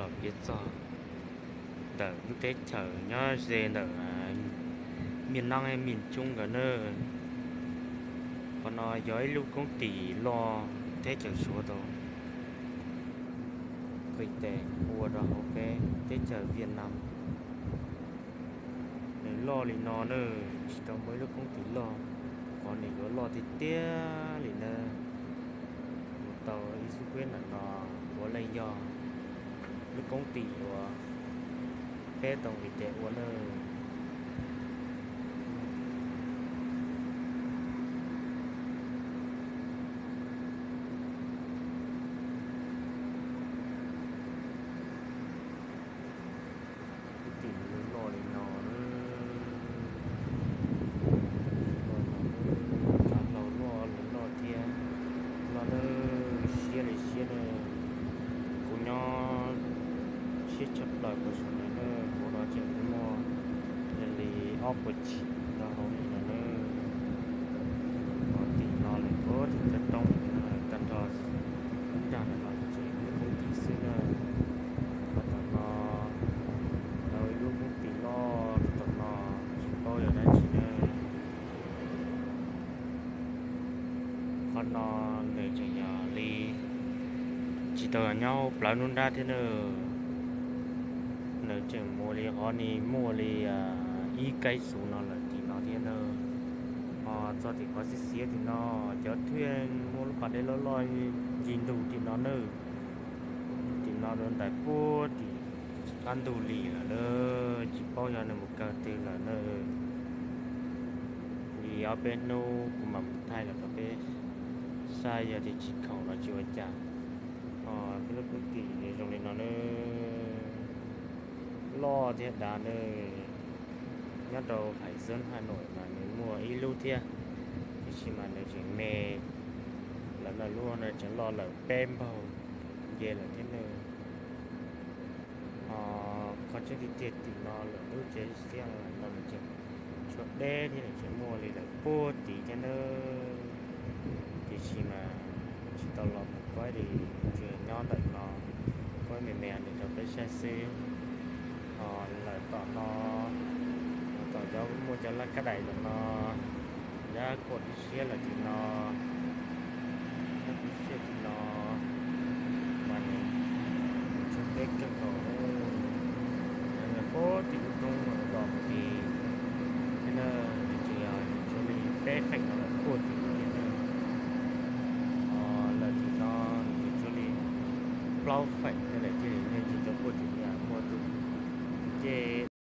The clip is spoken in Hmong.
Los piav txog ntawm lub teb chaws nyob ze ntawm Miaj Nab Miaj Coob nkawd na. Qhov no yog ib lub koob tis loj teb chaws Suav tau qis tes ua rau hauv peb teb chaws Viaj Nam. Nws loj li no na, tsis tau muaj ib lub koob tis loj qhov nws yuav loj tiag tiag li na. Mus tau ib xub peb ntawm no puav leej yog lub koob tis uas peb tau nqis tes ua na. Lub tim loj li no, loj no, loj loj thiab, loj na, siab li siab na. Kuv nyob siab tshaj plaws kuv saum no na, kuv no tseem muaj li ob puas chim rau hauv li no na. Tim no lawm puag tim cov roob tag nrho, nrag no tseem lub koob tim xwb na. Qhov tom no, ib lub koob tim loj tom no, tsis paub yog dab tsi na. Qhov no nws tseem yog li tsis tau nyob plawv nruab nrab thiab na. Nws tseem mus li qhov ni muaj li ib kaib xus no lawm tim no thiab na. Ho txog tim qhov xiab xiab tim no, cov thwj muaj lub pas dej loj loj ncig ntug tim no na. Tim no rau ntais puag tim qab ntug li lawm na, tsis paub yog nws mus kawg twg lawm na. Li ob peb hnub kuv mam mus thaij los rau peb saib yog tias tsis khoom los tsis ua cas. Ho peb lub koob tim zoo li no na, loj thiab dav na. Nyob rau Haiv Xeeb Haj Nawm mas nws muaj ib lub thiab, tiam sis mas nws tseem me lawm na, lub no tseem loj lawm peb npaug nce lawm thiab na. Ho qhov tseeb tiag tiag tim no lawm lub tsev xiab no nws tseem tshuav deb thiab nws tseem muaj li lawm puag tid thiab na. Tiam sis mas tsis tau los mus koib li, tsuas nyob ntawm no koib me me ntawm rau peb saib xwb. Ho lawm tom no, tom cov muaj cov laj kab daim tom no, yog kuam tib siab lawm tim no, kuam tib siab tim no, mas nws tshuav deb kawg nkaus. Nws puag tim lub roob los mus tid thiab na, nws tseem yog nws tshuav li peb feem no lawm puag tim no thiab na. Ho lawm tim no nws tshuav li plaub feem thiab lawm thiaj li nyob ncig rau puag tim no.